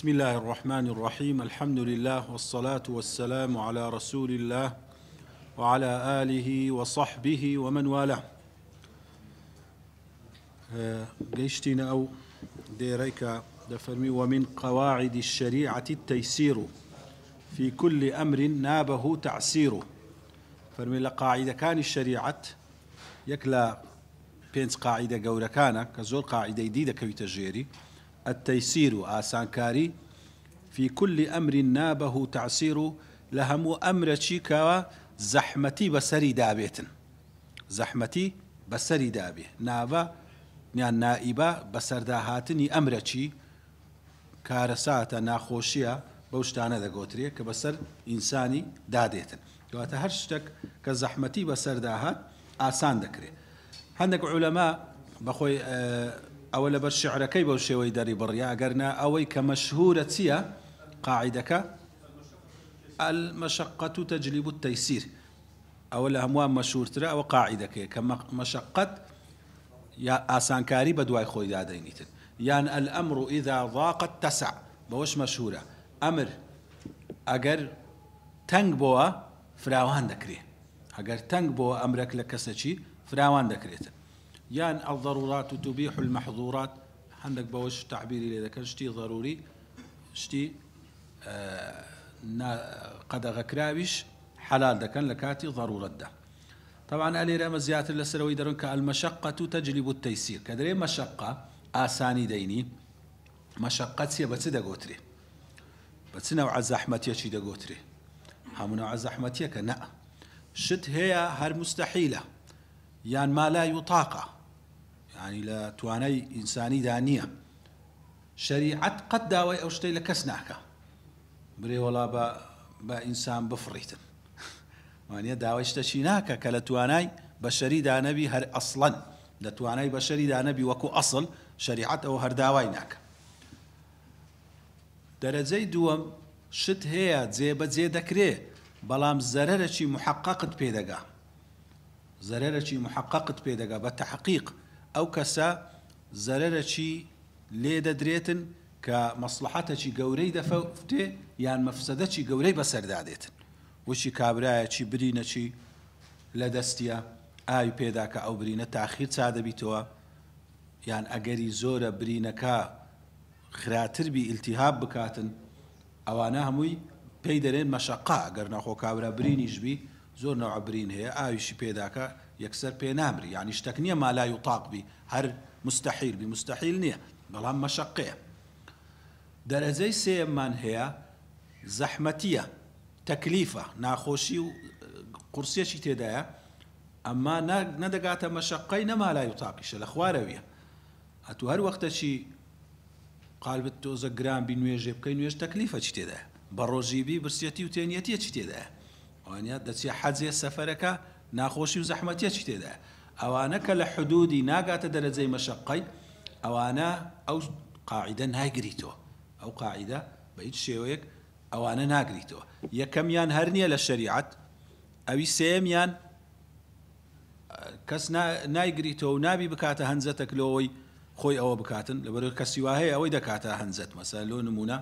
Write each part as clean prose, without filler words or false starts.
بسم الله الرحمن الرحيم الحمد لله والصلاة والسلام على رسول الله وعلى آله وصحبه ومن والاه. گەیشتینە ئەو دێرەی کە دەفەرمی ومن قواعد الشريعة التيسير في كل أمر نابه تعسير. فەرمی لە قاعیدەکانی شەریعەت یەک لە پێنج قاعیدە گەورەکانە کە زۆر قاعیدەی دی دەکەویتە ژێری، التيسير ئاسانکاری، في كل أمر نابه تعسير لە هەموو ئەمرەکی کەوا زەحمەتی بەسەری دابێتن، زەحمەتی بەسەری دابێ، نابە یان نائیبە بەسەرداهاتنی ئەمرەکی کارەساتە، ناخۆشیە، بەو شتانە دەگۆترێ کە بەسەر ئینسانی دادێتن. کەواتە هەر شتەک کە زەحمەتی بەسەردا هات ئاسان دەکرێ. هەندێک عولەما بەخۆی ئەوە لەبەر شعرەکەی بەو شێوەی دەری بڕیا، ئەگەر نا ئەوەی کە مەشهورە چییە قاعیدەکە؟ المشقة تجلب التيسير، ئەوە لە هەمووان مەشهورترە، ئەوە قاعیدەکەیە کە مەشقەت یا ئاسانکاری بەدوای خۆیدا دەینیتن. یان الأمر إذا ضاق اتسع، بەوەش مەشهورە، ئەمر ئەگەر تەنگ بۆوە فراوان دەکرێ، ئەگەر تەنگ بۆوە ئەمرەک لە کەسەکی فراوان دەکرێتن. یان الضرورات تبیح المحظورات، هەندێک بەوەش تەعبیری لێ دەکەن، شتی ضروری شتی قەدەغەکراویش حەلال دەکەن لە کاتی ضرورەتدا. طبعا ئەلێرە ئەمە زیاتر لەسەرەوەی دەڕۆن کە المشقة تجلب التيسير، کە دەرێ مەشقە ئاسانی دەینی، مەشقە چییە؟ بە چ دەگۆترێ؟ بە چ نەوعە زەحمەتیەکی دەگۆترێ؟ هەموو نەوعە زەحمەتیەکە نا، شت هەیە هەر مستحیلە یان ما لا یطاقە، یعنی لە توانای ئینسانیدا نییە. شەریعەت قەت داوای ئەو شتەی لە کەس ناکە برێ وەڵا بە ئینسان بفڕیتن، وانە داوای شتەکی ناکە کە لە توانای بەشەریدا نەبی، هەر ئەسڵەن لە توانای بەشەریدا نەبی وەکو ئەسڵ شەریعەت ئەو هەر داوای ناکە. دەرەجەی دووەم شت هەیە جێبەجێ دەکرێ بەڵام زەرەرەکی محەقەقت پێدەگا، زەرەرەکی محەقەقت پێدەگا بە تەحقیق، ئەو کەسە زەرەرەکی لێ دەدرێتن کە مەسڵەحەتەکی گەورەی دەفەوتێ یان مەفسەدەکی گەورەی بەسەردا دێتن. وەکی کابرایەکی برینەکی لە دەستیە ئاوی پێدا کە ئەو برینە تاخیر چا دەبیتەوە، یان ئەگەری زۆرە برینەکە خراتر بی ئیلتیهاب بکاتن، ئەوانە هەمووی پێی دەرێن مەشەقا. ئەگەر ناخۆ کابرا برینیش بی زۆر نەوع برین هەیە ئاویشی پێداکە یەکسەر پێ نامری، یعنی شتەک نییە ما لا یطاق بی، هەر مستحیل بی، مستحیل نییە بەڵام مەشەقەیە. دەرەجەی سێیەممان هەیە زەحمەتیە، تەکلیفە، ناخۆشی و قورسیەکی تێدایە، ئەمما نەدەگاتە مەشەقەی نەما لا یطاقیشە، لە خوارەویە. ئەتو هەر وەختەکی قالبت تۆزە گران بی نوێژێ بکەی، نوێژ تەکلیفە چی تێدایە، بە ڕۆژی بی برسیەتی و تێنیەتیە چی تێدایە، ئەوانە دەچێ حەجێ سەفەرەکە ناخۆشی و زەحمەتیە چی تێدایە. ئەوانە کە لە حدودی ناگاتە دەرەجەی مەشەقەی، ئەوانە ئەو قاعیدە نایگریتەوە، ئەو قاعیدە بە هیچ شێوەیەک ئەوانە ناگریتەوە. یەکەمیان هەر نییە لە شەریعەت، ئەوی سێیەمیان کەس نایگریتەوە و نابی بکاتە هەنجەتەک لەوەی خۆی ئەوە بکاتن، لەبەرەوەی کەسی وا هەیە ئەوەی دەکاتە هەنجەت. مەسەلەن لۆ نمونە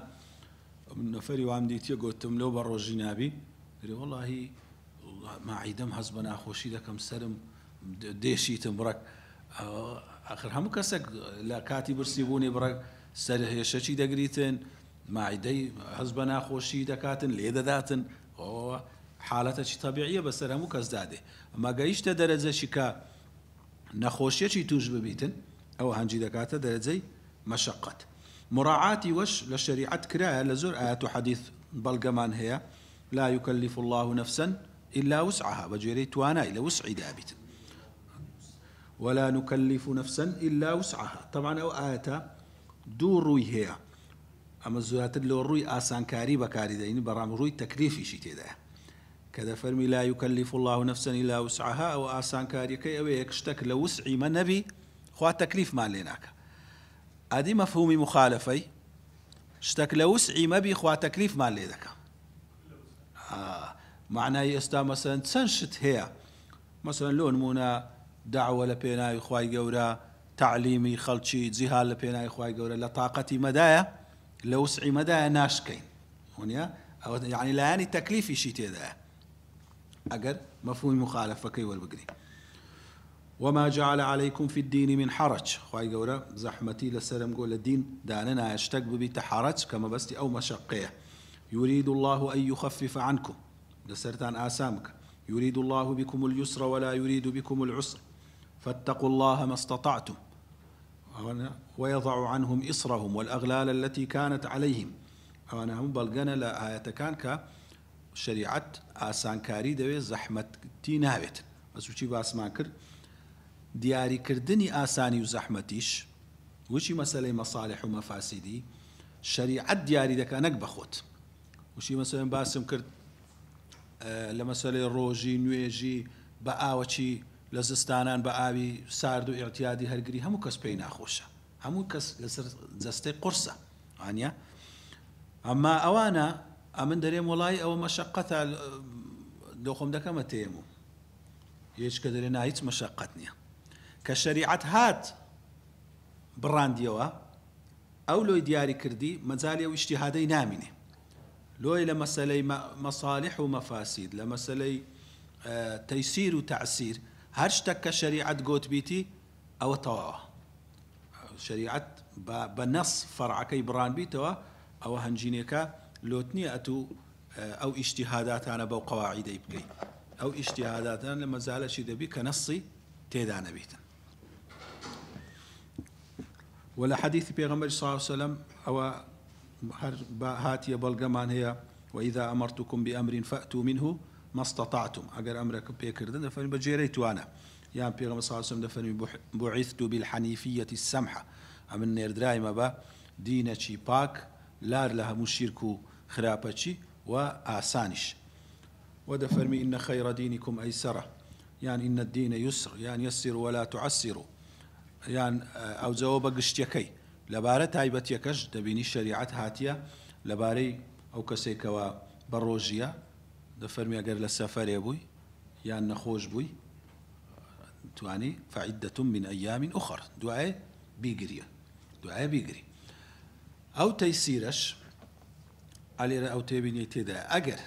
نەفەری وام دیتیە گوتم لەو بە ڕۆژی نابی، دەرێ وەڵاهی ماعیدەم هەست بە ناخۆشی دەکەم، سەرم دێشیتم بڕەک. ئاخر هەموو کەسێک لە کاتی برسی بوونی بڕەک سەر هێشەکی دەگریتن، ماعیدەی هەست بە ناخۆشی دەکاتن، لێ دەداتن. ئەوە حالەتەکی تەبیعیە بەسەر هەموو کەس دادێ. ئەما گەیشتە دەرەجەکی کە نەخۆشیەکی توش ببیتن، ئەوە هەنجی دەکاتە دەرەجەی مەشەقەت. مراعاتی وەش لە شەریعەت کرایە، لە زۆر ئاەت و حەدیث بەڵگەمان هەیە، لا يكلف الله نفسا إلا وسعها، بە گوێرەی توانای لە وسعی دابیتن. ولا نكلف نفسا إلا وسعها. طبعا ئەو ئاەتە دوو ڕووی هەیە، ئەمە زیاتر لە ڕووی ئاسانکاری بەکاری دەین، بەڵام ڕووی تەکلیفیشی تێدایە. کە دەفەرمی لا يكلف الله نفسا إلا وسعها، ئەو ئاسانکاریەکەی ئەوەیە یەک شتێک لە وسعی مە نەبی خوا تەکلیفمان لێ ناکە. ئەدی مەفهومی مخالفەی شتێک لە وسعی مەبی خوا تەکلیفمان لێ دەکا. معنای ئێستا مەسەلەن چەند شت هەیە، مەسەلەن لۆ نمونە دعوە لە پێناوی خوای گەورە، تعلیمی خەڵکی، جیهاد لە پێناوی خوای گەورە لە تاقەتی مەدایە، لە وسعی مەدایە ناشکەین وەنیە ئەوە یعنی لایەنی تەکلیفیشی تێدایە ئەگەر مەفهومی مخالەفەکەی وەربگری. وما جعل علیکم فی الدین من حرج، خوای گەورە زەحمەتی لەسەرم گۆ لە دین دانەنایە شتەک ببیتە حەرەج کە مەبەستی ئەو مەشەقەیە، یرید اللە ان یخفف عنکم، لەسەرتان ئاسان بکا، یرید اللە بکم الیسر ولا یرید بکم العسر فاتقوا اللە ما استطعتم ویضع عنهم اصرهم والاغلال التی کانت علیهم، ئەوانە هەموو بەڵگەنە لە ئایەتەکان کە شەریعەت ئاسانکاری دەوێت زەحمەتی ناوێت. بەس وچی باسمان کرد دیاری کردنی ئاسانی و زەحمەتیش وچی مەسەلەی مەسالح و مەفاسیدی شەریعەت دیاری دەکا نەک بەخۆت وچی مەسەلەن باسم کرد لە مەسەلەی ڕۆژی نوێژی بە ئاوەچی لە زستانان بە ئاوی سارد و ئیعتیادی هەرگری هەموو کەس پێی ناخۆشە هەموو کەس لەسەر جەستەی قورسە وانە ئەمما ئەوانە ئەمن دەرێم وەڵایی ئەوە مەشەقەتە لۆخۆم دەکەمە تەیەموم هیچ کە دەرێ نا هیچ مەشەقەت نییە کە شەریعەت هات بڕاندیەوە ئەو لۆی دیاری کردی مەجالی ئەو ئیجتیهادەی نامینێ لۆی لە مەسەلەی مەسالیح و مەفاسید لە مەسەلەی تەیسیر و تەعسیر هەر شتەک کە شەریعەت گۆتبیتی ئەوە تەواوە شەریعەت بە نەص فەرعەکەی بڕانبیتەوە ئەوە هەنجینێکە لۆت نیە ئەتوو ئەو ئیجتیهاداتانە بەو قەواعیدەی بکەی ئەو ئیجتیهاداتان لە مەجالەکی دەبی کە نەصی تێدا نەبیتن وە لە حەدیثی پێغەمبەری صلی الله علیه وسلم ئەوە هەر هاتیە بەڵگەمان هەیە وإذا أمرتكم بأمر فأتوا منه ما استطعتم ئەگەر ئەمرەکە پێکردن دەفەرمی بە جێرەی توانە یان پێغەمبەر صلی اللە علیە وسلم دەفەرمی بعثت بالحنیفیە السمحە ئەمن نێردرایمە بە دینەکی پاک لار لە هەموو شیرک و خراپەکی و ئاسانیش وە دەفەرمی ان خیر دینکم ایسرە یان ان الدین یسر یان یسروا ولا تعسروا یان ئەوجەوە بە گشتیەکەی لەبارە تایبەتیەکەش دەبینی شەریعەت هاتیە لەبارەی ئەو کەسەی کەوا بەڕۆژیە دەفەرمی ئەگەر لە سەفەرێ بووی یان نەخۆش بووی توانی فعدة من ایام اخر دوایێ بیگریە دوایێ بیگری ئەو تەیسیرەش ئەلێرە ئەو تێبینیەی تێدایە ئەگەر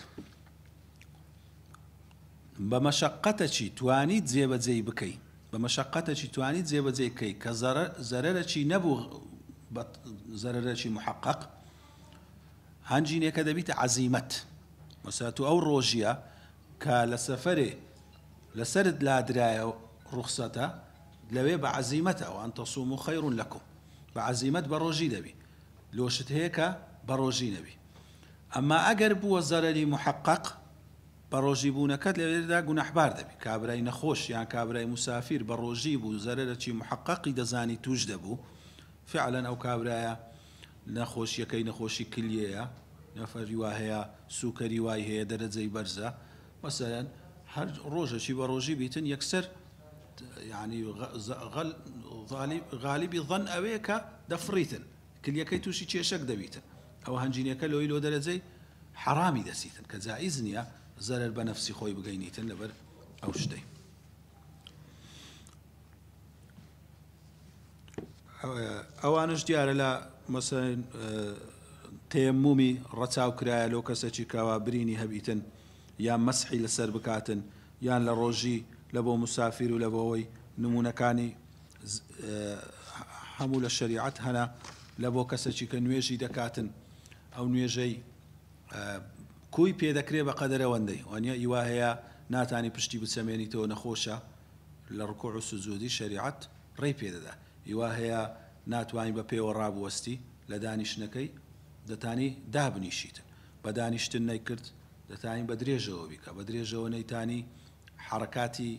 بە مەشەقەتەکی توانیت جێبەجێی بکەی بە مەشەقەتەکی توانیت جێبەجێی بکەی کە زەرەرەکی نەبوو بە زەرەرەکی محقق هەنجینێکە دەبیتە عەزیمەت مەسەلەن تۆ ئەو ڕۆژیە کە لە سەفەرێ لەسەرت لادرایە ڕوخسەتە لەوێ بە عەزیمەتە وان تصوموا خیر لکم بە عەزیمەت بە ڕۆژی دەبی لۆشت هەیە کە بە ڕۆژی نەبی ئەما ئەگەر بووە زەرەری محقق بە ڕۆژی بوونەکەت لەوێدا گوناحبار دەبی کابرای نەخۆش یان کابرای موسافیر بە ڕۆژی بوو زەرەرەکی محققی دەزانی توش دەبوو فعلا ئەو کابرایە نەخۆشیەکەی نەخۆشی کلیەیە نەفەری وا هەیە سوکەری وای هەیە دەرەجەی بەرزە مەسەلەن هەر ڕۆژەکی بە ڕۆژی بیتن یەکسەر یعنی غالیبی ظن ئەوەیە کە دەفڕیتن کلیەکەی تووشی کێشەک دەبیتن ئەوە هەنجینەکە لۆی لۆ دەرەجەی حەرامی دەچیتن کە جائیز نییە زەرەر بە نەفسی خۆی بگەینیتن لەبەر ئەو شتەی. ئەوانەش دیارە لە مەسەلەن تەیەمومی ڕەچاو کرایە لۆ کەسەکی کەوا برینی هەبیتن یان مەسحی لەسەر بکاتن یان لە ڕۆژی لە بۆ مسافیر و لە بۆ ئەوەی نمونەکانی هەموو لە شەریعەت هەنە لە بۆ کەسەکی کە نوێژی دەکاتن ئەو نوێژەی کوی پێ دەکرێ بە قەدەرەوەندەی وانە ئیوا هەیە ناتانی پشتی بچەمێنیتەوە نەخۆشە لە ڕکوع و سجودی شەریعەت ڕێی پێ دەدا هیوا هەیە ناتوانی بە پێوە ڕابوەستی لە دانیشتنەکەی دەتانی دابنیشیتن بە دانیشتن نەیکرد دەتانی بە درێژەوە بیکە بە درێژەوە نەیتانی حەڕەکاتی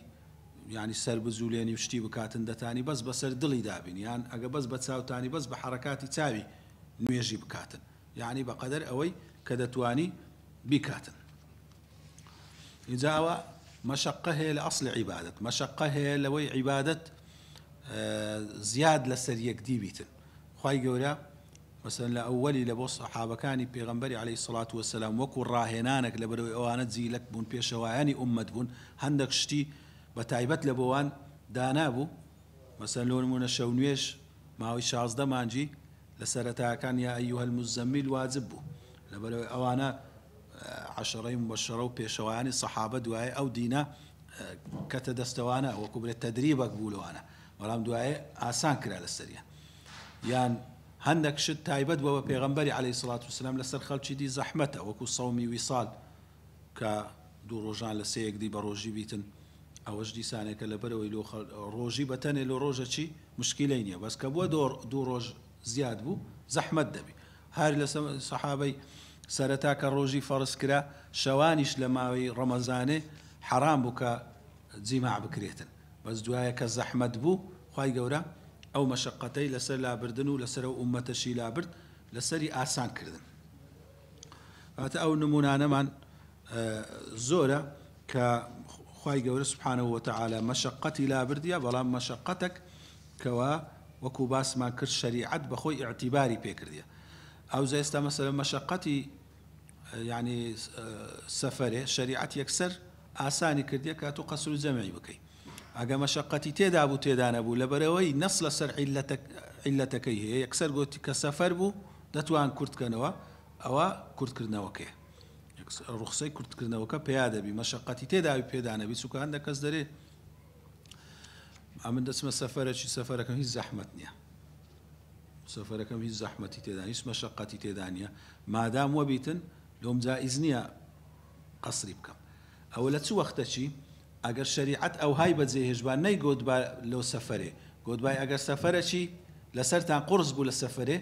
یانی سەر بجولێنی و شتی بکاتن دەتانی بەس بەسەر دڵی دابینی یان ئەگە بەس بە چاوتانی بەس بە حەڕەکاتی چاوی نوێژی بکاتن یانی بەقەدەر ئەوەی کە دەتوانی بیکاتن. ئینجا ئەوە مەشەقە هەیە لە ئەسڵی عیبادەت، مەشەقە هەیە لەوەی عیبادەت زیاد لەسەر یەکدی بیتن. خوای گەورە مەسەلەن لە ئەوەلی لە بۆ سەحابەکانی پێغەمبەری عەلەیهی سڵات وەسەلام وەکو ڕاهێنانێک لەبەرئەوەی ئەوانە جیلەک بوون پێشەوایانی ئوممەت بوون هەندەک شتی بە تایبەت لە بۆوان دانابوو مەسەلەن لۆ نموونە شەونوێژ ماوەی 16 مانگی لە سەرەتاکان یا ایها المزمل واجب بوو لەبەرئەوەی ئەوانە عەشەرەی موبەشەرە و پێشەوایانی سەحابە دوایێ ئەو دینە کەتە دەستەوانە وەکو بلێ تەدریبەک بوو لەوانە بەڵام دوایێ ئاسان کرا لەسەریان یان هەندێک شت تایبەت بووە بە پێغەمبەری عەلەیهی سڵات وسلام لەسەر خەڵکی دی زەحمەتە وەکو سەومی ویسال کە دوو ڕۆژان لە سێیەک دی بە ڕۆژی بیتن ئەوەش دیسانێکە لەبەرەوەی لۆ ڕۆژی بەتەنێ لۆ ڕۆژە چی مشکیلەی نییە بەس کە بووە دوو ڕۆژ زیاد بوو زەحمەت دەبی هەر لە سەحابەی سەرەتا کە ڕۆژی فەڕز کرا شەوانیش لە ماوەی ڕەمەزانێ حەڕام بوو کە جیماع بکرێتن بەس دوایە کە زەحمەت بوو خوای گەورە ئەو مەشەقەتەی لەسەر لابردن و لەسەر ئەو ئوممەتەشی لابرد لەسەری ئاسان کردن واتە ئەو نمونانەمان زۆرە کە خوای گەورە سبحانە وتعالی مەشەقەتی لابردیە بەڵام مەشەقەتەک کەوا وەکو باسمان کرد شەریعەت بەخۆی ئیعتیباری پێکردیە ئەوجا ئێستا مەسەلەن مەشەقەتی یعنی سەفەرێ شەریعەت یەکسەر ئاسانی کردیە کە تۆ قەسر و جەمعی بکەی ئەگە مەشەقەتی تێدا بوو تێدا نەبوو لەبەرەوەی نەس لەسەر عیلەتەکەی هەیە یەکسەر گۆتی کە سەفەر بوو دەتوان کورتکەنەوە ئەوە کورتکردنەوەکەیە ڕوخسەی کورتکردنەوەکە پیا دەبی مەشەقەتی تێداوی پێدا نەبی چونکە هەندێک کەس دەرێ ئەمن دەچمە سەفەرەکی سەفەرەکەم هیچ زەحمەت نییە سەفەرەکەم هیچ زەحمەتی تێدا هیچ مەشەقەتی تێدا نییە مادام وەبیتن لۆم جائیز نییە قەسری بکەم ئەوە لە چ وەختەکی ئەگەر شەریعەت ئەوهای بەجێ هێشتبا نەیگۆتبا لۆ سەفەرێ گۆتبای ئەگەر سەفەرەکی لەسەرتان قوڕس بوو لە سەفەرێ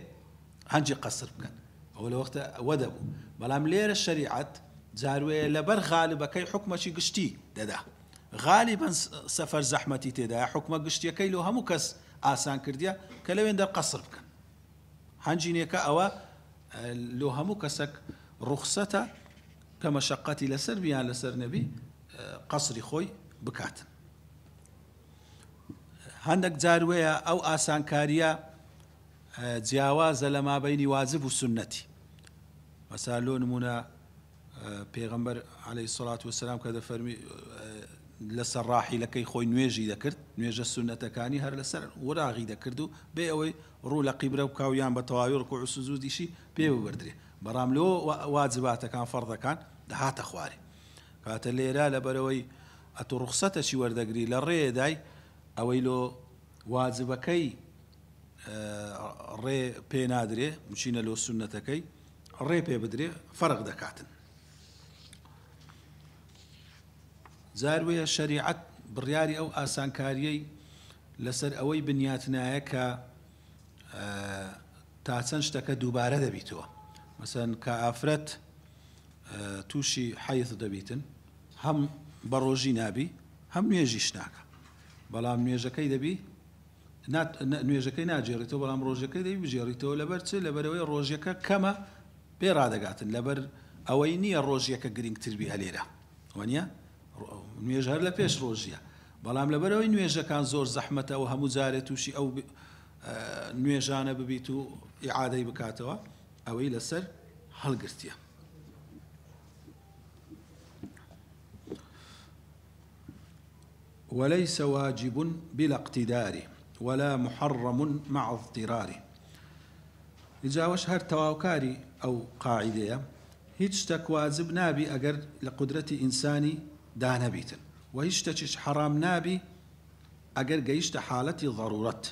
هەنجی قەسر بکەن ئەوە لە وەختە وە دەبوو بەڵام لێرە شەریعەت جاروەیە لەبەر غالبەکەی حوکمەکی گشتی دەدا غالیبەن سەفەر زەحمەتی تێدایە حوکمە گشتیەکەی لۆ هەموو کەس ئاسان کردیە کە لەوێندەر قەسر بکەن هەنجینێکە ئەوە لۆ هەموو کەسەک ڕوخسەتە کە مەشەقەتی لەسەر بی یان لەسەر نەبی قەسری خۆی بکاتن هەندێک جار وەیە ئەو ئاسانکاریە جیاوازە لە مابەینی واجب و سوننەتی مەسا لۆ نمونە پێغەمبەر عەلەیهی سڵات وسلام کە دەفەرمی لەسەر ڕاحیلەکەی خۆی نوێژی دەکرد نوێژە سوننەتەکانی هەر لەسەر وراغی دەکرد و بێ ئەوەی ڕوو لە قیبرە بکا و یان بە تەواوی ڕکوع و سجودیشی پێ ببردرێ بەڵام لۆ واجباتەکان فەڕزەکان دەهاتە خوارێ کاتە لێرە لەبەرەوەی ئەتو ڕوخسەتەکی وەردەگری لە ڕێدای ئەوەی لۆ واجبەکەی ڕێ پێ نادرێ بچینە لۆ سوننەتەکەی ڕێ پێ بدرێ فەرق دەکاتن. جار وەیە شەریعەت بڕیاری ئەو ئاسانکاریەی لەسەر ئەوەی بنیاتنایە کە تا چەند شتەکە دووبارە دەبیتەوە مەسەن کە ئافرەت تووشی حەیض دەبیتن هەم بە ڕۆژی نابی هەم نوێژیش ناکە بەڵام نوێژەکەی دەبی نوێژەکەی ناگێڕیتەوە بەڵام ڕۆژەکەی دەبی بگێڕیتەوە لەبەر چ لەبەرەوەی ڕۆژەکە کەمە پێ ڕادەگاتن لەبەر ئەوەی نییە ڕۆژیەکە گرنگتر بی ئەلێرە وانە نوێژ هەر لە پێش ڕۆژیە بەڵام لەبەرەوەی نوێژەکان زۆر زەحمەتە و هەموو جارێ تووشی ئەو نوێژانە ببیت و ئیعادەی بکاتەوە ئەوەی لەسەر هەڵگرتیە. وليس واجب بلا اقتدار ولا محرم مع اضطرار ئینجا ئەوەش هەر تەواوکاری ئەو قاعیدەیە هیچ شتەک واجب نابی ئەگەر لە قودرەتی ئینسانی دا نەبیتن وە هیچ شتەکیش حەڕام نابی ئەگەر گەیشتە حالەتی ضرورەت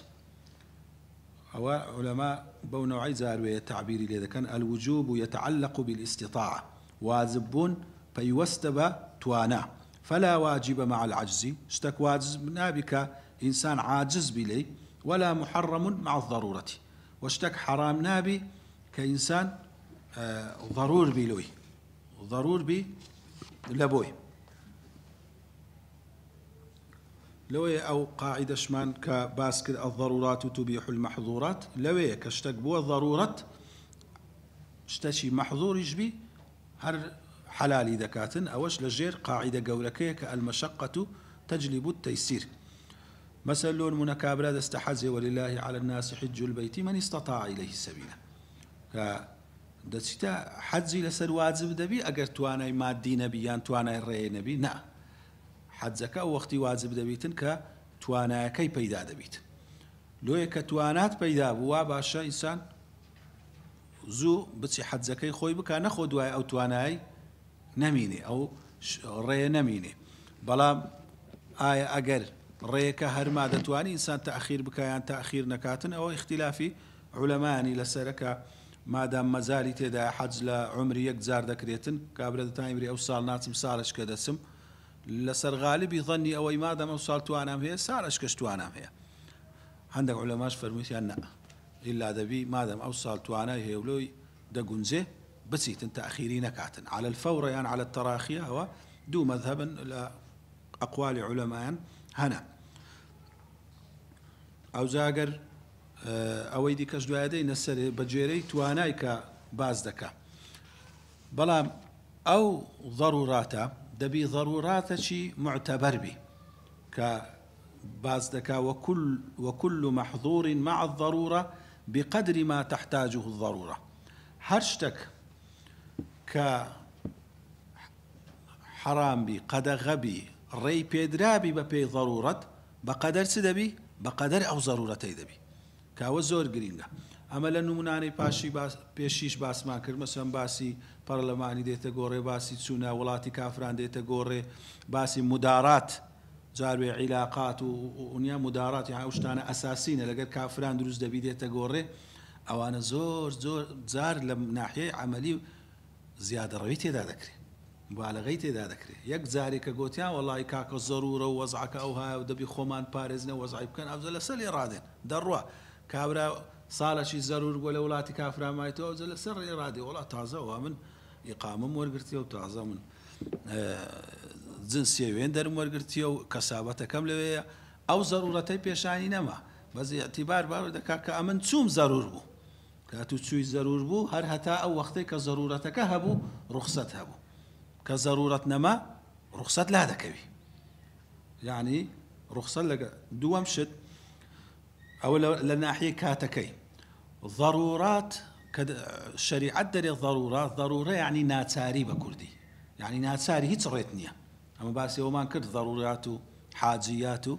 ئەوە عولەما بەو نەوعەی جاروەیە تەعبیری لێ دەکەن الوجوب یتعلق بالاستطاعە واجب بوون پەیوەستە بە توانا، فلا واجب مع العجز، شتەک واجب نابی کە ئینسان عاجز بی لێی، ولا محرم مع الضرورە، وە شتەک حەڕام نابی کە ئینسان ضرور بی لۆی، ضرور بی لە بۆی. لەوەیە ئەو قاعیدەشمان کە باس کرد الضرورات تبیح المحظورات لەوەیە کە شتەک بووە ضرورەت شتەکی مەحظوریش بی هەر حەلالی دەکاتن ئەوەش لە ژێر قاعیدە گەورەکەیە کە المشقە تجلب التیسیر مەسەل لۆ نمونە کابرا دەستە حەجێ ولله علی الناس حج البیت من استطاع الیه سبیلا کە دەچیتە حەجی لەسەر واجب دەبی ئەگەر توانای مادی نەبی یان توانای ڕێ نەبی نا حەجەکە ئەو وەختی واجب دەبیتن کە توانایەکەی پەیدا دەبیت لۆیە کە توانات پەیدا بوو وا باشە ئینسان زوو بچی حەجەکەی خۆی بکا نەخۆ دوای ئەو توانای نەمینێ ئەو ڕێیە نەمینێ بەڵام ئایا ئەگەر ڕێیەکە هەرما دەتوانی ئینسان تەئخیر بکا یان تەئخیر نەکاتن ئەوە ئیختیلافی عولەمایانی لەسەرە کە مادام مەجالی تێدایە حەج لە عومری یەک جار دەکرێتن کابرا دەتوانی برێ ئەو ساڵ ناچم ساڵێچکە دەچم لەسەر غالبی ظنی ئەوەی مادام ئەو ساڵ توانام هەیە ساڵێچکەش توانام هەیە هەندێک عولەماش فەرموویان نا ئیلا دەبی مادام ئەو ساڵ توانای هەیە و لۆی دەگونجێ بچیتن تەئخیری نەکاتن علی الفور یان علی التراخی ئەوە دوو مەزهەبن لە ئەقوالی عولەمایان هەنە ئەوجا ئەگەر ئەوەی دیکەش دوایە دێینە سەرێ بە گوێرەی توانای کە باس دەکا بەڵام ئەو ضروراتە دەبی ضروراتەکی معتەبەر بی کە باس دەکا وكل وكل محظور مع الضرورة بقدر ما تحتاجه الضرورة هەر شتەک کە حەرام بی، قەدەغە بی، ڕێی پێدرابی بە پێی ضەرورەت، بە قەدەر چ دەبی؟ بە قەدەر ئەو زەرورەتەی دەبی. کە ئەوە زۆر گرینگە. ئەمە لە نمونانەی پاشی باس پێشیش باسمان کرد، مەسەلەن باسی پەڕلەمانی دێتە گۆڕێ، باسی چوونە وڵاتی کافران دێتە گۆڕێ، باسی مدارات جاروێ عیلاقات و ونیا مدارات یان ئەو شتانە ئەساسینە لەگەر کافران دروست دەبی دێتە گۆڕێ، ئەوانە زۆر زۆر جار لە ناحیەی عەمەلی زیادەڕەوی تێدا دەکرێ موبالەغەی تێدا دەکرێ یەک جارێ کە گۆتیان وەڵاهی کاکە زەرورە و وەزعەکە ئەوهایە و دەبی خۆمان پارێزین ئەو وەزعەی بکەن ئەوجە لەسەر لێ ڕادێن دەڕوا کابرا ساڵەکی زەرور بووە لە وڵاتی کافران مایتەوە ئەوجە لەسەر ڕێ ڕادێ وەڵا تازە وا من ئیقامەم وەرگرتیە و تازە من جنسیە وێندەرم وەرگرتیە و کەسابەتەکەم لەوێیە ئەو زەرورەتەی پێشانی نەما بەس ئیعتیبار باوە دەکا کە ئەمن چووم زەرور بوو کە ئەتوو چووی زەرور بوو هەر هەتا ئەو وەختەی کە زەرورەتەکە هەبوو ڕوخسەت هەبوو کە زەرورەت نەما ڕوخسەت لادەکەوی یعنی ڕوخسەت لەگە دووەم شت ئەوە لە ناحیەی کاتەکەی ضرورات کە شەریعەت دەرێ ضرورات ضرورە یعنی ناچاری بە کوردی یعنی ناچاری هیچ ڕێت نییە ئەمە باسی ئەومان کرد ضرورات و حاجیات و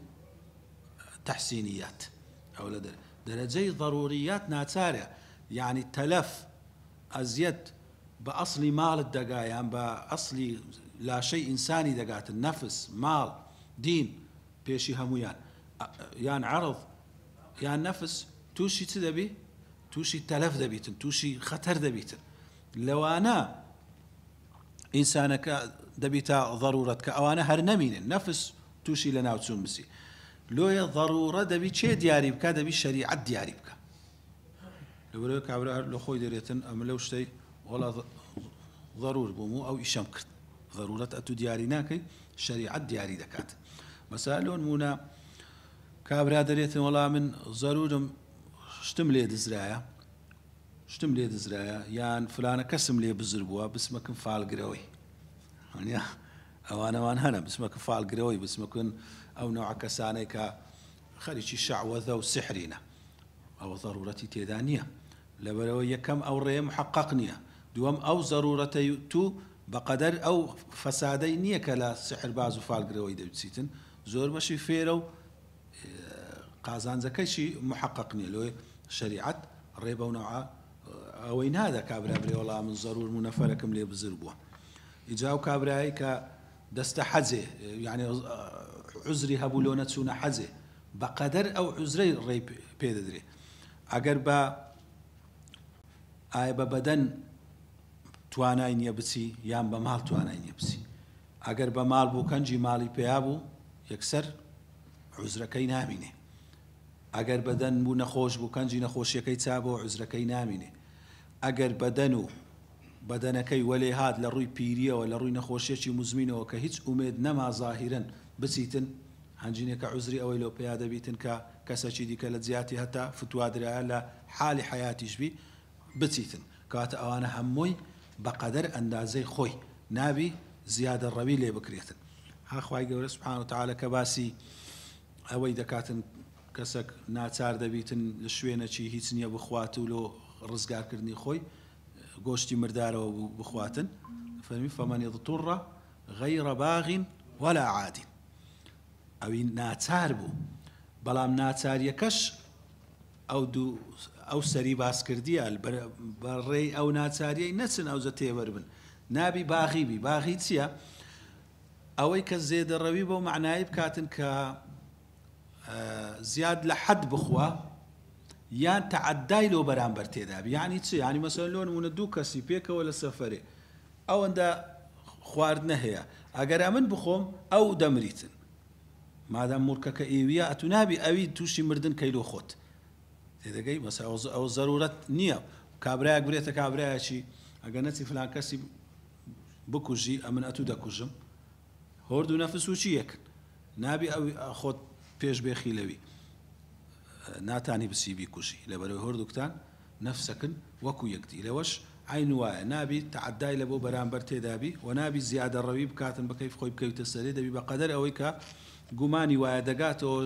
تەحسینیات ئەوە لە دەرەجەی ضروریات ناچارە یانی تەلەف ئەزیەت بە ئەسڵی ماڵت دەگا یان بە ئەسڵی لاشەی ئینسانی دەگاتن نەفس ماڵ دین پێشی هەموویان یان عەرض یان نەفس تووشی چ دەبی تووشی تەلەف دەبیتن تووشی خەتەر دەبیتن لەوانە ئینسانەکە دەبیتە ضرورەت کە ئەوانە هەر نەمینن نەفس تووشی لەناوچوون بسی لۆیە ضرورە دەبی چێ دیاری بکا دەبی شەریعەت دیاری بکا لەبەرەوەی کابرا هەر لە خۆی دەرێتن ئەمە لەو شتەی وەڵا ضرور بووم و ئەو ئیشەم کرد ضرورەت ئەتوو دیاری ناکەی شەریعەت دیاری دەکات مەسا لۆ نمونە کابرا دەرێتن وەڵا من ضرورم شتم لێ دزرایە شتم لێ دزرایە یان فلانە کەسم لێ بزر بووە بچمەکم فالگرەوەی وانیە ئەوانەوان هەنە بچمەکە فالگرەوەی بچمەکن ئەو نەوعە کەسانەی کە خەریکی شەعوەزە و سحرینە ئەوە زەرورەتی تێدا نییە لەبەرەوە یەکەم ئەو ڕێیە محقق نییە دووەم ئەو زەرورەتەی تو بەقەدەر ئەو فەسادەی نییە کە لە سحرباز و فالگرەوەی دەبچیتن زۆر بەشی فێرە و قازانجەکەشی محقق نیە لۆیە شەریعەت ڕێ بەو نەوعە ئەوەی نادا کابرا برێ وەڵا من زەرورم و نەفەرەکم لێ بزر بووە ئیجا ئەو کابرایەی کە دەستە حەجێ یعنی عوزری هەبوو لۆ نەچوونە حەجێ بەقەدەر ئەو عوزرەی ڕێی پێ دەدرێ ئەگەر بە ئایا بە بەدەن توانای نییە بچی یان بە ماڵ توانای نییە بچی ئەگەر بە ماڵ بوو کەنجی ماڵی پیا بوو یەکسەر عوزرەکەی نامینێ ئەگەر بەدەن بوو نەخۆش بوو کەنجی نەخۆشیەکەی چابەوە عوزرەکەی نامینێ ئەگەر بەدەن و بەدەنەکەی وەلێ هات لە ڕووی پیریەوە لە ڕووی نەخۆشیەکی موزمینەوە کە هیچ ئومێد نەما زاهیرەن بچیتن هەنجینێکە عوزری ئەوەی لۆ پەیا دەبیتن کە کەسەکی دیکە لە جیاتی هەتا فتوا درایە لە حالی حەیاتیش بی بچیتن کەواتە ئەوانە هەمووی بەقەدەر ئەندازەی خۆی نابی زیادە ڕەوی لێ بکرێتن ها خوای گەورە سبحانە وتعالی کە باسی ئەوەی دەکاتن کەسەک ناچار دەبیتن لە شوێنەکی هیچ نییە بخوات و لۆ ڕزگارکردنی خۆی گۆشتی مردارەوە بخواتن فەرمی فمن اضطر غیر باغ ولا عاد ئەوی ناچار بوو بەڵام ناچاریەکەش. ئەو دوو ئەو سەری باس کردیە بە ڕێی ئەو ناچاریەی نەچن ئەوجە تێبەر بن نابی باغی بی باغی چییە؟ ئەوەی کە زێدەڕەوی بەو مەعنای بکاتن کە زیاد لە حەد بخوا یان تەعەدای لۆ بەرامبەر تێدابی یعنی چ یعنی مەسەلەن لۆ نمونە دوو کەسی پێکەوە لە سەفەرێ ئەوەندە خواردنە هەیە ئەگەر ئەمن بخۆم ئەو دەمریتن مادام موڵکەکە ئێویە ئەتو نابی ئەوی توشی مردن کەی لۆ خۆت تێدەگەی مەسا ئەو زەرورەت نییە کابرایەک برێتە کابرایەکی ئەگەر نەچی فلان کەسی بکوژی ئەمن ئەتو دەکوژم هۆرد و نەفس و چی یەکن نابی ئەو خۆت پێش بێخی لەوی ناتانی بچی بیکوژی لەبەرەوەی هۆردووکتان نەفسەکن وەکو یەکدی لەوەش عەین وایە نابی تەعەدای لەبۆ بەرامبەر تێدابی وە نابی زیادەڕەوی بکاتن بە کەیف خۆی بکەویتە سەرێ دەبی بەقەدەر ئەوەی کە گومانی وایە دەگاتەوە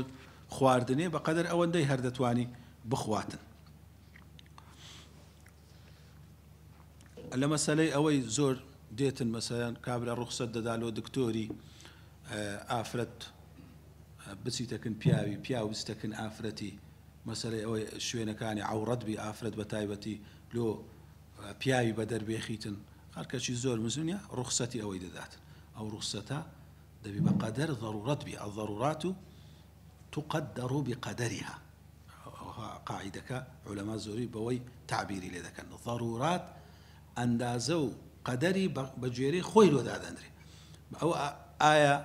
خواردنێ بەقەدەر ئەوەندەی هەر دەتوانی بخواتن. لە مەسەلەی ئەوەی زۆر دێتن مەسەلەن کابرا ڕوخسەت دەدا لۆ دکتۆری ئافرەت بچیتە کن پیاوی پیاو بچتە کن ئافرەتی مەسەلەی ئەوەی شوێنەکانی عەوڕەت بی ئافرەت بە تایبەتی لۆ پیاوی بەدەر بێخیتن خەڵکەکی زۆر مزونیە ڕوخسەتی ئەوەی دەدات ئەو ڕوخسەتە دەبی بە قەدەر ضرورەت بی الضرورات تقدر بقدرها قاعیدەکە عولەما زۆری بەوەی تەعبیری لێ دەکەن ضرورات ئەندازە و قەدەری بە گوێرەی خۆی لۆ دادەنرێ ئەو ئایا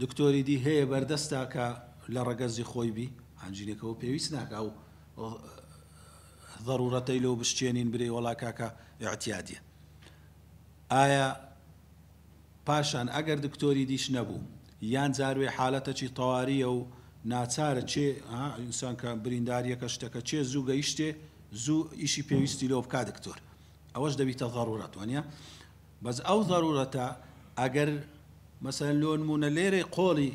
دکتۆری دی هەیە بەردەستا کە لە ڕەگەزی خۆی بی ئانجینەکەەوە پێویست ناکە ئەو ضرورەتەی لۆ بشچێنین برێ وەڵا کاکە ئیعتیادیە ئایا پاشان ئەگەر دکتۆری دیش نەبوو یان جاروێ حالەتەکی تەواریە و ناچارە چێ ها ئینسان کە برینداریەکە شتەکە چێ زوو گەیشتێ زوو ئیشی پێویستی لۆ بکا دکتۆر ئەوەش دەبیتە ضرورەت وانە بەس ئەو ضرورەتە ئەگەر مەسەلەن لۆ نمونە لێرەی قۆڵی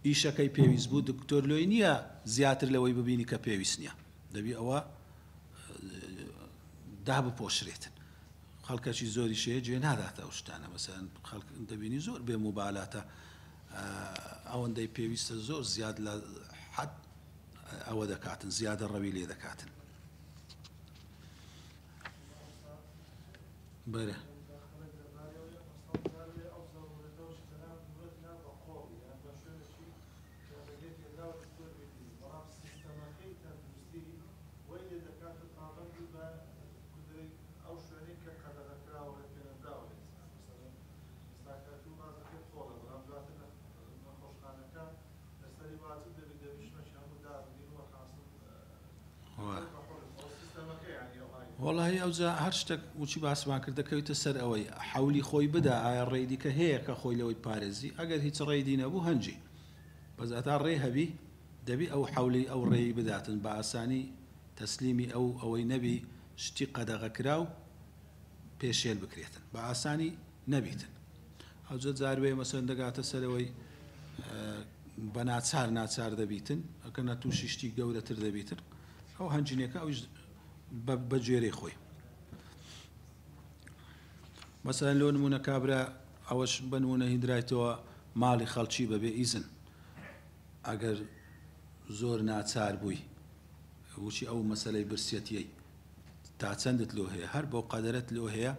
ئیشەکەی پێویست بوو دکتۆر لۆی نییە زیاتر لەوەی ببینی کە پێویست نییە دەبی ئەوە دابپۆشرێتن خەڵکەکی زۆریش هەیە گوێ ناداتە ئەو شتانە مەسەلەن خەڵک دەبینی زۆر بێ موبالاتە ئەوەندەی پێویستە زۆر زیاد لە حەد ئەوە دەکاتن زیادە ڕەوی لێ دەکاتن بەرە. ئەو شوێنەی کە قەدەغە کراوە ڕێ پێنەدراوە لە ئیسلام مەسەلەن ئێستا کە ئەتوو باس دەکەی قۆڵە بەڵام دواتر نەخۆشخانەکە لەسەری واجب دەبی دەبی شمەکی هەموو دابنین وەرحاسڵ بە حورم ئەو سیستەمەکە یانی ئەوهای. وەڵاهی ئەوجا هەر شتەک وچی باسمان کرد دەکەویتە سەر ئەوەی حەولی خۆی بدا ئایا ڕێی دیکە هەیە کە خۆی لەوەی بپارێزی ئەگەر هیچ ڕێی دی نەبوو هەنجی بەس هەتا ڕێ هەبی دەبی ئەو حەولی ئەو ڕێی بداتن بە ئاسانی تەسلیمی ئەو ئەوەی نەبی شتی قەدەغەکراو پێشێل بکرێتن بە ئاسانی نەبیتن ئەوجە جاروێ مەسەن دەگاتە سەرەوەی بە ناچار ناچار دەبیتن ئەکە نە تووشی شتی گەورەتر دەبیتن ئەو هەنجینەکە ئەویش بە گوێرەی خۆی مەسەن لۆ نمونە کابرا ئەوەش بە نمونە هیندرایتەوە ماڵی خەڵکی بەبێ ئیزن ئەگەر زۆر ناچار بووی وچی ئەو مەسەلەی برسیەتیەی تا چەندت لۆ هەیە هەر بەو قەدەرەت لۆ هەیە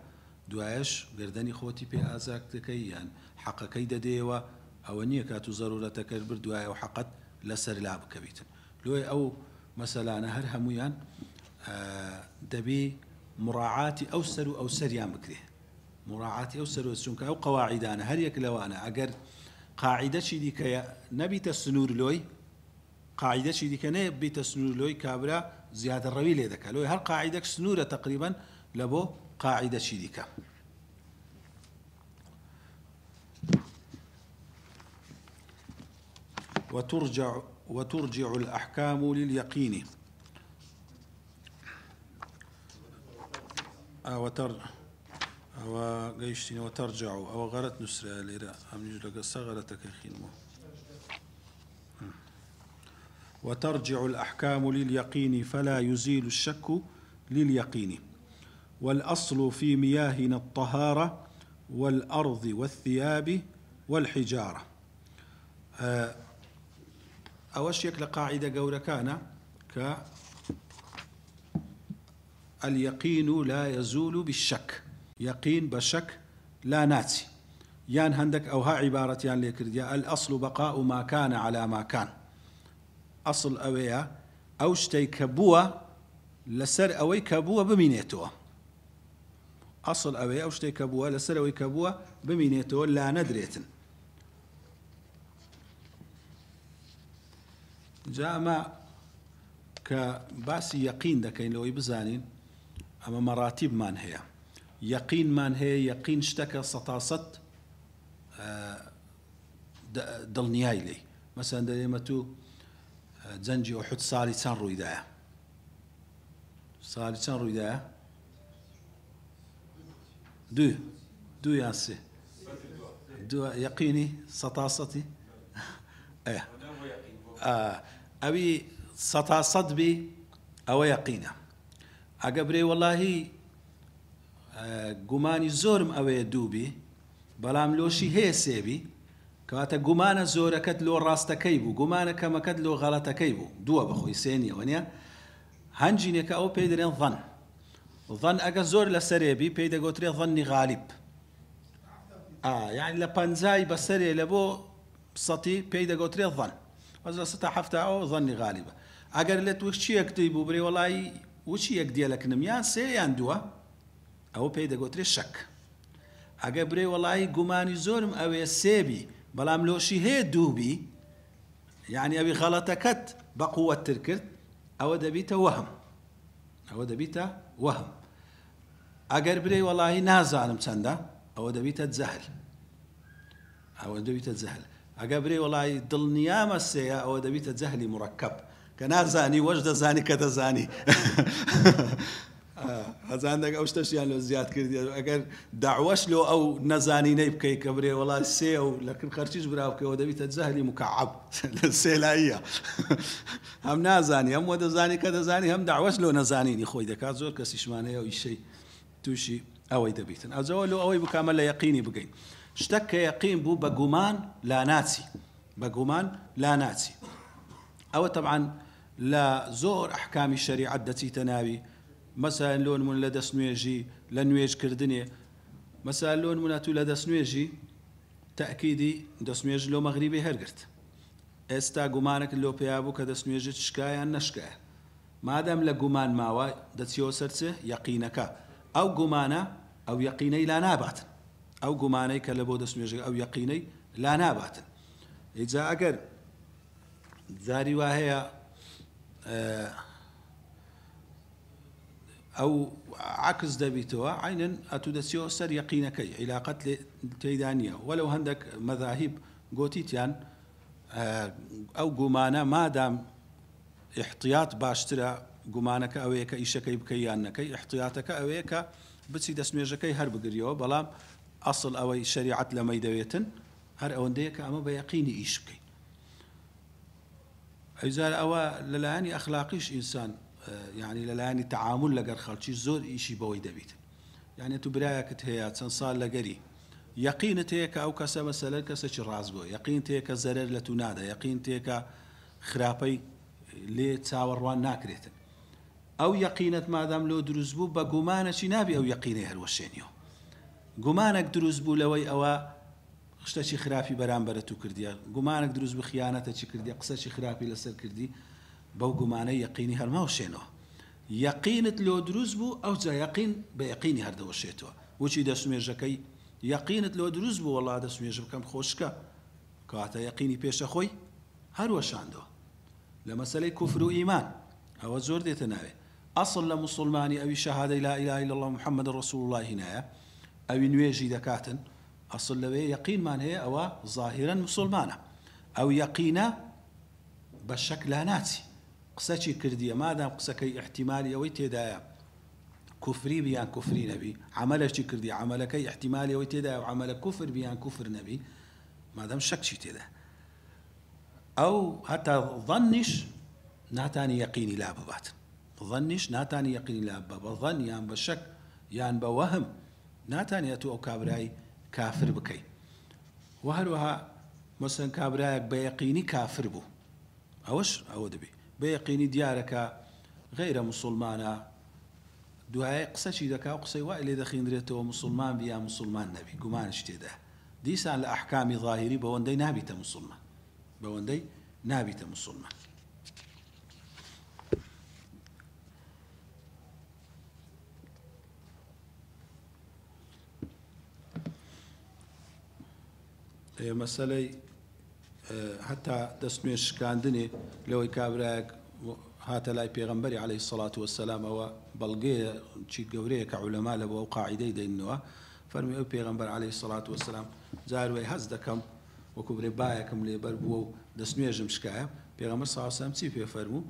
دوایەش گەردەنی خۆتی پێ ئازاک دەکەی یان حەقەکەی دەدەیەوە ئەوە نیە کە ئەتوو زەرورەتەکەت برد دوای ئەو حەقەت لەسەر لا بکەویتن لۆیە ئەو مەسەلانە هەر هەموویان دەبی مڕاعاتی ئەو سەر و ئەو سەریان بکرێ مڕاعاتی ئەو سەر و چونکە ئەو قەواعیدانە هەر یەک لەوانە ئەگەر قاعیدەکی دیکەیە نەبیتە سنوور لۆی قاعیدەکی دیکە نەیە بیتە سنوور لۆی کابرا زیادە ڕەوی لێ دەکا لۆی هەر قاعیدەک سنوورە تەقریبەن لە بۆ قاعیدەکی دیکە. وترجع وترجع الأحكام لليقين وتر ئەوە گەیشتینەوە تەرجع ئەوە غەرەت نووسرا لێرە ئەمنیش لەگە سەغەرەتەکەی خینمەوە وترجع الأحكام لليقين فلا يزيل الشك لليقين والأصل في مياهنا الطهارة والأرض والثياب والحجارة ئەوەش یەک لە قاعیدە گەورەکانە کە الیقین لا یزول بالشک، یەقین بە شەک لا ناچی، یان هەندەک ئەوها عیبارەتیان لێ کردیە، الاصل بقاء ما کان علی ما کان، ئەسڵ ئەوەیە ئەو شتەی کە بووە لەسەر ئەوەی کە بووە بمینێتەوە، ئەسڵ ئەوەیە ئەو شتەی کە بووە لەسەر ئەوەی کە بووە بمینێتەوە لانەدرێتن. جا ئەمە کە باسی یەقین دەکەین لەوەی بزانین ئەمە مەڕاتیبمان هەیە، یەقینمان هەیە، یەقین شتەکە سەتاسەد دڵنیای لێی. مەسەلەن دەرێمە تو جەنگی ئوحود ساڵی چەند ڕوویدایە؟ ساڵی چەند ڕوویدایە؟ دوو دوو یان سێ؟ دوو یەقینی سەتاسەتی ئێ ئەوی سەتاسەد بی ئەوە یەقینە. ئەگە برێ وەڵاهی گومانی زۆرم ئەوەیە دوو بی بەڵام لۆشی هەیە سێ بی، کەواتە گومانە زۆرەکەت لۆ ڕاستەکەی بوو گومانە کەمەکەت لۆ غەڵەتەکەی بوو، دووە بەخۆی سێ نیە وەنیە؟ هەنجینێکە ئەوە پێی دەرێن ظن، ظن ئەگە زۆر لەسەرێ بی پێی دەگۆترێ ظنی غالیب، ئا یانی لە پەنجای بەسەرێ لە بۆ سەتی پێی دەگۆترێ ظن، بەس لە سەتا حەفتا ئەوە ظنی غالیبە. ئەگەر لە وچیەک دی بوو برێ وەڵایی وچیەک دیە لەکنم یان سێ یان دووە ئەوە پێی دەگۆترێ شەک. ئەگەر برێ وەڵایی گومانی زۆرم ئەوێ سێ بی بەڵام لۆشی هەیە دوو بی یعنی ئەوی غەڵەتەکەت بە قووەتتر کرد ئەوە دەبیتە وەهم، ئەوە دەبیتە وەهم. ئەگەر برێ وەڵایی نازانم چەندە ئەوە دەبیتە جەهل، ئەوە دەبیتە جەهل. ئەگەر برێ وەڵایی دڵنیامە سێیە ئەوە دەبیتە جەهلی مڕەکەب کە نازانی وەش دەزانی کە دەزانی. هەزاندەک ئەو شتەشیان لۆ زیاد کردی ئەگەر داوەش لۆ ئەو نەزانینەی بکەی کە برێ وەڵا سێ و لەکن خەرچیش برا بکەوە دەبیتە جەهلی مکعب سێلاییە هەم نازانی هەم وە دەزانی کە دەزانی هەم داوەش لۆ نەزانینی خۆی دەکات. زۆر کەسیشمان هەیە ئەو ئیشەی تووشی ئەوەی دەبیتن. ئەجەوە لۆ ئەوەی بکامە لە یەقینی بگەین. شتەک کە یەقین بوو بە گومان لا ناچی، بە گومان لا ناچی. ئەوە تەبعەن لە زۆر ئەحکامی شەریعەت دەچیتە ناوی، مەسەلەن لۆ نمونە لە دەستنوێژی، لە نوێژکردنێ، مەسەلەن لۆ نمونە تو لە دەستنوێژی تەئکیدی دەستنوێژ لۆ مەغریبی هەرگرت، ئێستا گومانەکت لۆ پەیا بوو کە دەستنوێژت شکا یان نەشکایە، مادام لە گومان ماوە دەچیەوە سەر چ؟ یەقینەکە. ئەو گومانە ئەو یەقینەی لا ناباتن، ئەو گومانەی کە لە بۆ دەستنوێژەکە ئەو یەقینەی لا ناباتن. ئیجا ئەگەر جاری وا هەیە ئەو عەکس دەبیتەوە عەینەن ئەتوو دەچیەوە سەر یەقینەکەی، عیلاقەت تێیدا نییە. وەلەو هەندێک مەذاهیب گۆتیتیان ئەو گومانە مادام ئیحتیات باشترە، گومانەکە ئەوەیە کە ئیشەکەی بکەی یان نەکەی، ئیحتیاتەکە ئەوەیە کە بچی دەستنوێژەکەی هەر بگریەوە، بەڵام ئەسڵ ئەوەی شەریعەت لەمەی دەوێتن هەر ئەوەندەیە کە ئەمە بە یەقینی ئیش بکەین. ئەوجار ئەوە لەلایەنی ئەخلاقیش ئینسان یعنی لەلایەنی تەعامول لەگەر خەڵکی زۆر ئیشی بەوەی دەبیتن. یعنی تو برایەکت هەیە چەند ساڵ لەگەری یەقینت هەیە کە ئەو کەسە مەسەلەن کەسێکی ڕاستگۆ، یەقینت هەیە کە زەرەر لە تو نادا، یەقینت هەیە کە خراپەی لێ چاوەڕوان ناکرێتن. ئەو یەقینەت مادام لۆ دروست بوو بە گومانەکی نابی ئەو یەقینەی هەروەشێنیەوە. گومانەک دروست بوو لەوەی ئەوە شتەکی خراپی بەرامبەرە تو کردیە، گومانەک دروست بوو خیانەتەکی کردیە، قسەکی خراپی لەسەر کردی، بەو گومانەی یەقینی هەر مەوەشێنەوە. یەقینت لۆ دروست بوو ئەوجا یەقین بە یەقینی هەر دەوەشێتەوە. وچی دەستنوێژەکەی یەقینت لۆ دروست بوو وەڵا دەستنوێژ بکەم خۆشکە، کەواتە یەقینی پێشە خۆی هەر وەشاندەوە. لە مەسەلەی کوفر و ئیمان ئەوە زۆر دێتە ناوێ. ئەسڵ لە موسوڵمانی ئەوی شەهادەی لا الە الا اللە محمد رسول اللە هینایە ئەوی نوێژی دەکاتن ئەسڵ لەوێ یەقینمان هەیە ئەوە زاهیرەن موسوڵمانە ئەو یەقینە بە شەک لاناچی قسەکی کردیە مادام قسەکەی ئیحتیمالی ئەوەی تێدایە کوفری بی یان کوفری نەبی عەمەلەکی کردی عەمەلەکەی ئیحتیمالی ئەوەی تێدایە و عەمەلە کوفر بی یان کوفر نەبی مادام شەکچی تێدایە ئەو هەتا ظنیش ناتانی یەقینی لا ببات ظنیش ناتانی یەقینی لا ببا بە ظن یان بە شەک یان بە وەهم ناتانی ئەتوو ئەو کابرای کافر بکەی و هەروەها مەسەن کابرایەک بە یەقینی کافر بوو ئەوەش ئەوە دەبی بە یەقینی دیارە کە غەیرە موسوڵمانە. دوایە قسەچی دەکا و قسەی وای لێ دەخیندرێتەوە موسڵمان بی یا موسڵمان نەبی گومانش تێدایە دیسان لە ئەحکامی ظاهیری بەوەندەی نابیتە موسڵمان بەوەندەی نابیتە موسڵمان. مەسەلەی هەتا دەست نوێژ شکاندنێ لەوەی کابرایەک هاتە لای پێغەمبەری عەلەیهی سەڵات وەسەلام ئەوە بەڵگەیە چی گەورەیە کە عولەما لە بۆ ئەو قاعیدەی دەیننەوە فەرمی ئەو پێغەمبەر عەلەیهی سەڵات وەسەلام جار وەی هەست دەکەم وەکو برێ بایەکم لێ بەر بووە و دەست نوێژم شکایە پێغەمبەر صلی الله علیه وسلم چی پێ فەرموو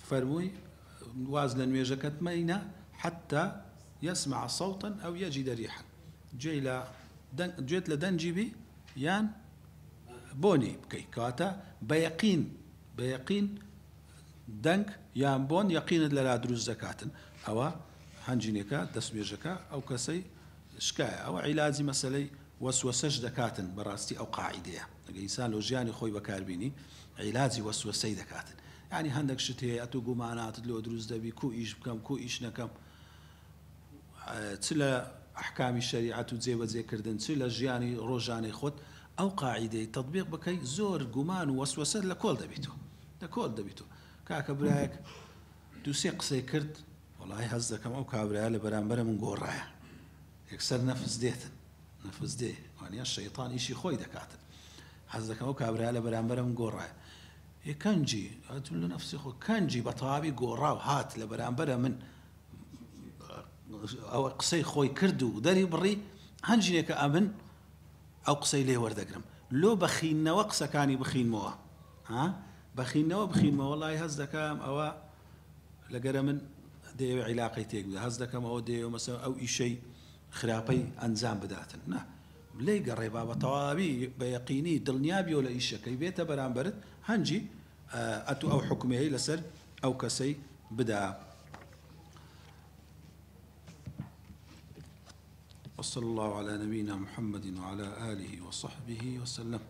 فەرمووی واز لە نوێژەکەت مەینە حتى يسمع صوتا أو يجد ريحا گوێی لە دەنگ گوێت لە دەنگی بی یان بۆنی بکەی کەواتە بە یەقین بە یەقین دەنگ یان بۆن یەقینت لەلا دروست دەکاتن ئەوە هەنجینەکە دەستنوێژەکە ئەو کەسەی شکایە ئەوە عیلاجی مەسەلەی وەسوەسەش دەکاتن بەڕاستی ئەو قاعیدەیە ئەگەر ئینسان لۆ ژیانی خۆی بەکاربینی عیلاجی وەسوەسەی دەکاتن یعنی هەندێک شت هەیە ئەتوو گوماناتت لۆ دروست دەبی کو ئیش بکەم کو ئیش نەکەم چ لە ئەحکامی شەریعەت و جێبەجێ کردن چ لە ژیانی ڕۆژانەی خۆت ئەو قاعیدەی تەتبیق بکەی زۆر گومان و وەسوەسەت لە کۆڵ دەبیتەوە لە کۆڵ دەبیتەوە کاکە برایەک دووسێ قسەی کرد وەڵی هەست دەکەم ئەو کابرایە لە بەرامبەرە من گۆڕایە یەکسەر نەفس دێتن نەفس دێ وانە شەیتان ئیشی خۆی دەکاتن حەز دەکەم ئەو کابرایە لە بەرامبەرم گۆڕایە ئێ کەنجی ئەتون لە نەفسی خۆ کەنجی بە تەواوی گۆڕا و هات لە بەرامبەرە من ئەوە قسەی خۆی کرد و دەری بڕی هەنجینێکە ئەمن ئەو قسەی لێ وەردەگرم لۆ بەخینەوە قسەکانی بخینمەوە ها بەخینەوە بخینمەوە وڵی هەست دەکەم ئەوە لەگەرە من دەیەوێ عیلاقەی تێک بدە هەست دەکەم ئەوە دەیەوێ مەسەن ئەو ئیشەی خراپەی ئەنجام بداتن نا لێی گەڕێ با بە تەواوی بە یەقینی دڵنیا بیەوە لە ئیشەکەی بێتە بەرامبەرت هەنجی ئەتوو ئەو حوکمەی لەسەر ئەو کەسەی بدا. وصلى الله على نبينا محمد وعلى آله وصحبه وسلم.